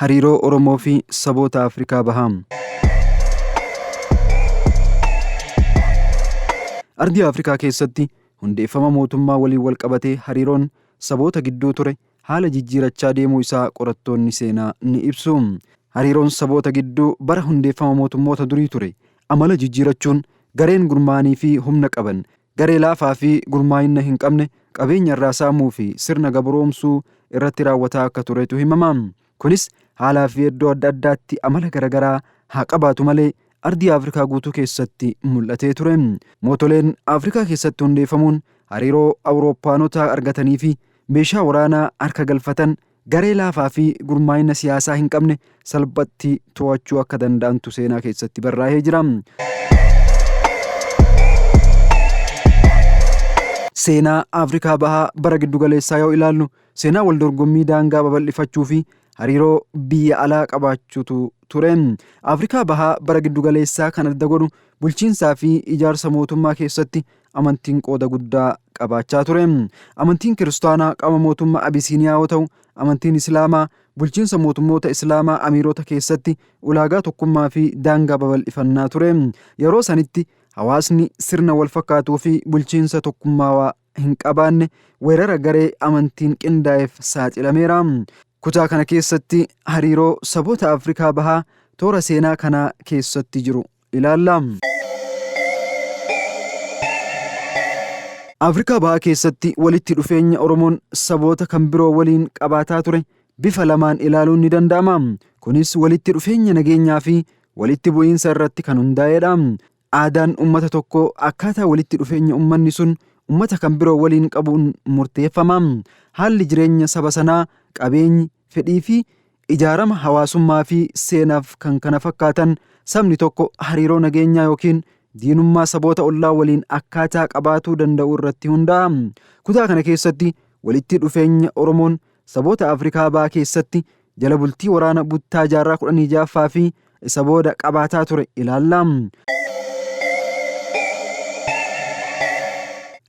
Hariiroo Oromoo fi Saboota Afrikaa Bahaa. Ardii Afrikaa keessatti hundeeffama mootummaa waliin walqabatee hariiroon saboota gidduu ture haala jijjiirachaa deemuu isaa qorattoonni seenaa ni ibsu. Hariiroon saboota gidduu bara hundeeffama mootummoota durii ture amala jijjiirachuun gareen gurmaa'anii fi humna qaban garee laafaa fi gurmaa'inna hin qabne qabeenya irraa saamuu fi sirna gabroomsuu irratti raawwataa akka turetu himama. Kunis haalaa fi iddoo adda addaatti amala garagaraa haa qabaatu malee ardii Afrikaa guutuu keessatti mul'atee ture. Mootoleen Afrikaa keessatti hundeeffamuun hariiroo Awurooppaanotaa argatanii fi meeshaa waraanaa harka galfatan garee laafaa fi gurmaa'ina siyaasaa hin qabne salphatti to'achuu akka danda'antu seenaa keessatti barraa'ee jira. Seenaa Afrikaa Bahaa bara giddugaleessaa yoo ilaallu seenaa wal dorgommii daangaa babal'ifachuu fi hariiroo biyya alaa qabaachuutu ture. Afrikaa Bahaa bara giddugaleessaa kan adda godhu bulchiinsaa fi ijaarsa mootummaa keessatti amantiin qooda guddaa qabaachaa ture. Amantiin Kiristaanaa qaama mootummaa Abisiiniyaa yoo ta'u, amantiin Islaamaa bulchiinsa mootummoota Islaamaa amiirota keessatti ulaagaa tokkummaa fi daangaa babal'ifannaa ture. Yeroo sanitti hawaasni sirna wal fakkaatuu fi bulchiinsa tokkummaawaa hin qabaanne weerara garee amantiin qindaa'eef saaxilameera. Kutaa kana keessatti hariiroo saboota Afrikaa Bahaa toora seenaa kanaa keessatti jiru ilaalla. Afrikaa Bahaa keessatti walitti dhufeenya Oromoon saboota kan biroo waliin qabaataa ture bifa lamaan ilaaluun ni danda'ama. Kunis walitti dhufeenya nageenyaa fi walitti bu'iinsa irratti kan hundaa'edha. Aadaan uummata tokkoo akkaataa walitti dhufeenya uummanni sun uummata kan biroo waliin qabuun murteeffama. Haalli jireenya saba sanaa, qabeenyi, fedhii fi ijaarama hawaasummaa fi seenaaf kan kana fakkaatan sabni tokko hariiroo nageenyaa yookiin diinummaa saboota ollaa waliin akkaataa qabaatuu danda'u irratti hundaa'a. Kutaa kana keessatti walitti dhufeenya Oromoon saboota Afrikaa Bahaa keessatti jala bultii waraana buttaa jaarraa 16ffaa fi isa booda qabaataa ture ilaalla.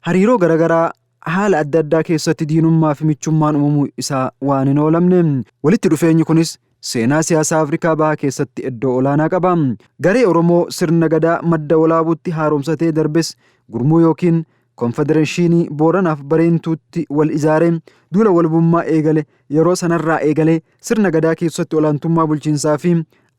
Hariiroo garaagaraa haala adda addaa keessatti diinummaa fi michummaan uumamuu isaa waan hin oolamne. Walitti dhufeenyi kunis seenaa siyaasaa Afrikaa Bahaa keessatti iddoo olaanaa qaba. Garee Oromoo sirna gadaa madda walaabuutti haaromsatee darbes gurmuu yookiin konfedereeshinii Booranaaf Bareentuutti wal ijaaree duula walabummaa eegale yeroo sanarraa eegalee sirna gadaa keessatti olaantummaa bulchiinsaa fi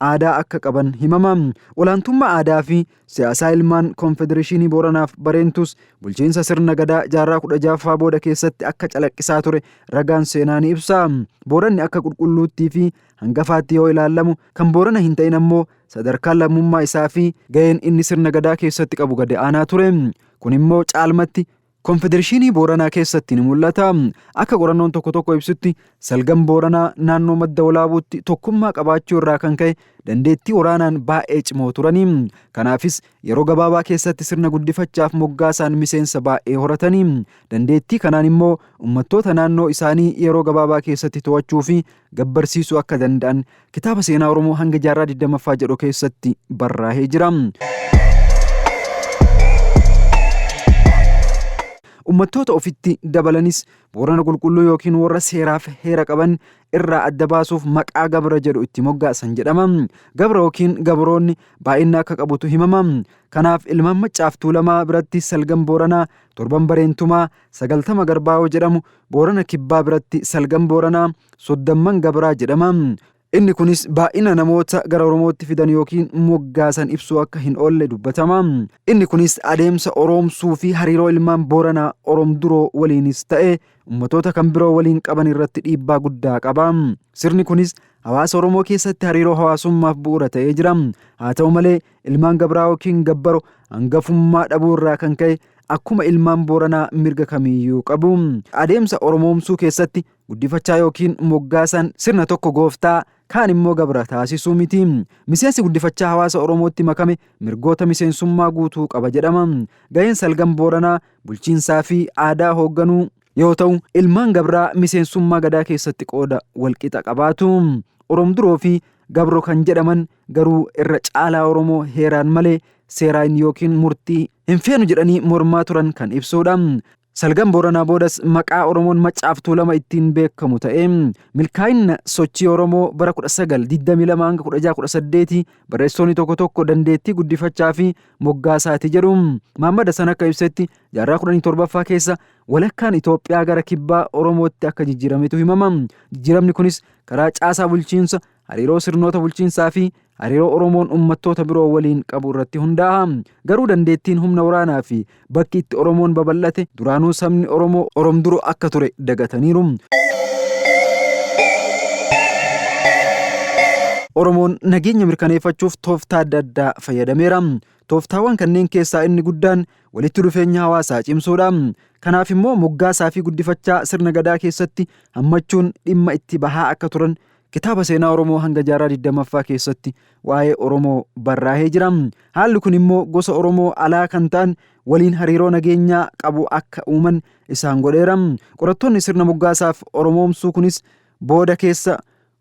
aadaa akka qaban himama. Olaantummaa aadaa fi siyaasaa ilmaan konfedereeshinii Booranaaf Bareentuus bulchiinsa sirna gadaa jaarraa 16ffaa booda keessatti akka calaqqisaa ture ragaan seenaa ni ibsa. Booranni akka qulqulluuttii fi hangafaatti yoo ilaalamu kan Boorana hin ta'in ammoo sadarkaan lammummaa isaa fi gaheen inni sirna gadaa keessatti qabu gadi aanaa ture. Kun immoo caalmatti Konfedereeshinii Booranaa keessatti ni mul'ata. Akka qorannoon tokko tokko ibsutti salgan Booranaa naannoo madda walaabuutti tokkummaa qabaachuu irraa kan ka'e dandeettii waraanaan baay'ee cimoo turani. Kanaafis yeroo gabaabaa keessatti sirna guddifachaaf moggaasaan miseensa baay'ee horatani. Dandeettii kanaan immoo uummattoota naannoo isaanii yeroo gabaabaa keessatti to'achuu fi gabbarsiisuu akka danda'an kitaaba seenaa Oromoo hanga jaarraa 20ffaa jedhu keessatti barraa'ee jira. Uummattoota ofitti dabalanis Boorana qulqulluu yookiin warra seeraaf heera qaban irraa adda baasuuf maqaa gabra jedhu itti moggaasan jedhama. Gabra yookiin gabroonni baay'ina akka qabutu himama. Kanaaf ilmaan Maccaaf Tuulamaa biratti salgan Booranaa, torban Bareentumaa, 90 Garbaa'oo jedhamu Boorana Kibbaa biratti salgan Booranaa, soddamman Gabraa jedhama. Inni kunis baay'ina namoota gara Oromootti fidan yookiin moggaasan ibsuu akka hin oolle dubbatama. Inni kunis adeemsa Oroomsuu fi hariiroo ilmaan Booranaa Oromduroo waliinis ta'e ummatoota kan biroo waliin qaban irratti dhiibbaa guddaa qaba. Sirni kunis hawaasa Oromoo keessatti hariiroo hawaasummaaf bu'uura ta'ee jira. Haa ta'u malee ilmaan Gabraa yookiin Gabbaro hangafummaa dhabuu irraa kan ka'e akkuma ilmaan Booranaa mirga kamiiyyuu qabu. Adeemsa Oromoomsuu keessatti guddifachaa yookiin moggaasaan sirna tokko gooftaa kaan immoo gabra taasisuu miti. Miseensi guddifachaa hawaasa Oromootti makame mirgoota miseensummaa guutuu qaba jedhama. Gaheen salgan Booranaa bulchiinsaa fi aadaa hoogganuu yoo ta'u, ilmaan Gabraa miseensummaa gadaa keessatti qooda walqixa qabaatu. Oromduroo fi Gabro kan jedhaman garuu irra caalaa Oromoo heeraan malee seeraan yookiin murtii hin feenu jedhanii mormaa turan kan ibsuudha. Salgan Booranaa boodas maqaa Oromoon Maccaaf Tuulama ittiin beekamu ta'e. Milkaa'ina sochii Oromoo bara 1922 hanga 1618 barreessitoonni tokko tokko dandeettii guddifachaa fi moggaasaati jedhu. Mahaammad Hasan akka ibsetti jaarraa 17ffaa keessa walakkaan Itoophiyaa gara kibbaa Oromootti akka jijjiirametu himama. Jijjiiramni kunis karaa caasaa bulchiinsa, hariiroo sirnoota bulchiinsaa fi hariiroo Oromoon uummattoota biroo waliin qabu irratti hundaa'a. Garuu dandeettiin humna waraanaa fi bakki itti Oromoon babal'ate duraanuu sabni Oromoo Oromduro akka ture dagataniiru. Oromoon nageenya mirkaneeffachuuf tooftaa adda addaa fayyadameera. Tooftaawwan kanneen keessaa inni guddaan walitti dhufeenya hawaasaa cimsuudha. Kanaaf immoo moggaasaa fi guddifachaa sirna gadaa keessatti hammachuun dhimma itti bahaa akka turan kitaaba seenaa Oromoo hanga jaarraa 20ffaa keessatti waa'ee Oromoo barraa'ee jira. Haalli kun immoo gosa Oromoo alaa kan ta'an waliin hariiroo nageenyaa qabu akka uuman isaan godheera. Qorattoonni sirna moggaasaaf Oromoomsuu kunis booda keessa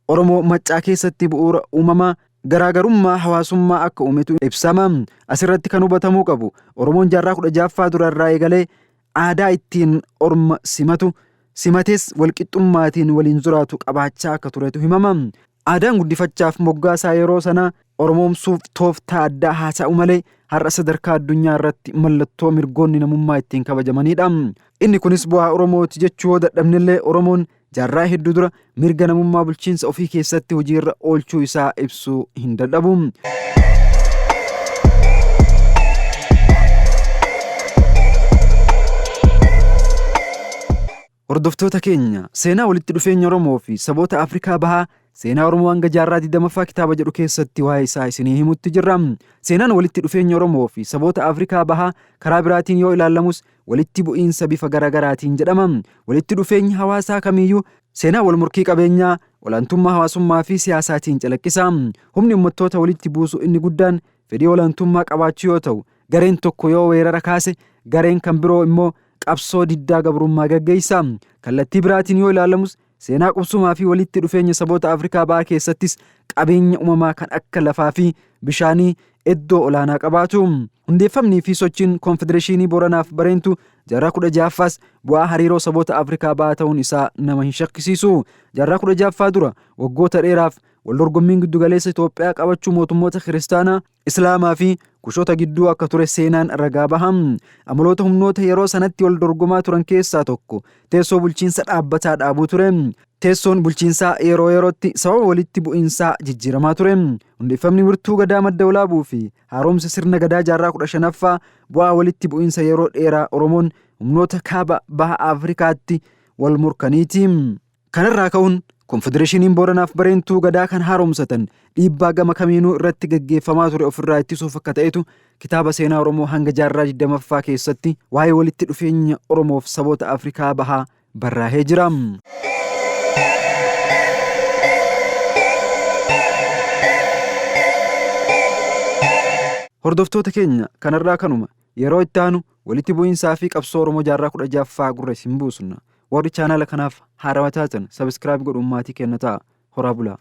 Oromoo Maccaa keessatti bu'uura uumamaa garaagarummaa hawaasummaa akka uumetu ibsama. Asirratti kan hubatamuu qabu Oromoon jaarraa 16ffaa durarraa eegalee aadaa ittiin orma simatu simatees walqixxummaatiin waliin jiraatu qabaachaa akka turetu himama. Aadaan guddifachaaf moggaasaa yeroo sanaa Oromoomsuuf tooftaa addaa haa ta'u malee har'a sadarkaa addunyaa irratti mallattoo mirgoonni namummaa ittiin kabajamanidha. Inni kunis bu'aa Oromooti jechuu yoo dadhabnellee Oromoon jaarraa hedduu dura mirga namummaa bulchiinsa ofii keessatti hojiirra oolchuu isaa ibsuu hin dadhabu. Hordoftoota keenya, seenaa walitti dhufeenya Oromoo fi saboota Afrikaa Bahaa, seenaa Oromoo hanga jaarraa 20ffaa kitaaba jedhu keessatti waa'ee isaa isinii himutti jirra. Seenaan walitti dhufeenya Oromoo fi saboota Afrikaa Bahaa karaa biraatiin yoo ilaalamus walitti bu'iinsa bifa garaagaraatiin jedhama. Walitti dhufeenyi hawaasaa kamiyyuu seenaa wal morkii qabeenyaa, olaantummaa hawaasummaa fi siyaasaatiin calaqqisa. Humni uummattoota walitti buusu inni guddaan fedhii olaantummaa qabaachuu yoo ta'u, gareen tokko yoo weerara kaase, gareen kan biroo immoo qabsoo diddaa gabrummaa gaggeessa. Kallattii biraatiin yoo ilaalamus seenaa qubsumaa fi walitti dhufeenya saboota Afrikaa Bahaa keessattis qabeenya uumamaa kan akka lafaa fi bishaanii iddoo olaanaa qabaatu. Hundeeffamnii fi sochiin Konfedereeshinii Booranaaf Bareentu jaarraa 16ffaas bu'aa hariiroo saboota Afrikaa Bahaa ta'uun isaa nama hin shakkisiisu. Jaarraa 16ffaa dura waggoota dheeraaf wal dorgommiin giddugaleessa Itoophiyaa qabachuu mootummoota Kiristaanaa, Islaamaa fi Kushoota gidduu akka ture seenaan ragaa baha. Amaloota humnoota yeroo sanatti wal dorgomaa turan keessaa tokko teessoo bulchiinsa dhaabbataa dhaabuu ture. Teessoon bulchiinsaa yeroo yerootti sababa walitti bu'iinsaa jijjiiramaa ture. Hundeeffamni wirtuu Gadaa Madda Walaabuu fi haaromsi sirna Gadaa jaarraa 15ffaa bu'aa walitti bu'iinsa yeroo dheeraa Oromoon humnoota kaaba baha Afrikaatti wal morkaniiti. Kanarraa ka'uun Konfedereeshiniin Booranaaf Bareentuu Gadaa kan haaromsatan dhiibbaa gama kamiinuu irratti gaggeeffamaa ture ofirraa ittisuuf akka ta'etu kitaaba seenaa Oromoo hanga jaarraa 20ffaa keessatti waa'ee walitti dhufeenya Oromoof saboota Afrikaa Bahaa barraa'ee jira. Hordoftoota keenya, kanarraa kanuma. Yeroo itti aanu walitti bu'iinsaa fi qabsoo Oromoo jaarraa 16ffaa gurra isin buusna. Warri chaanaala kanaaf haarawa taatan subscribe godhuun maatii keenya ta'a. Horaa bulaa.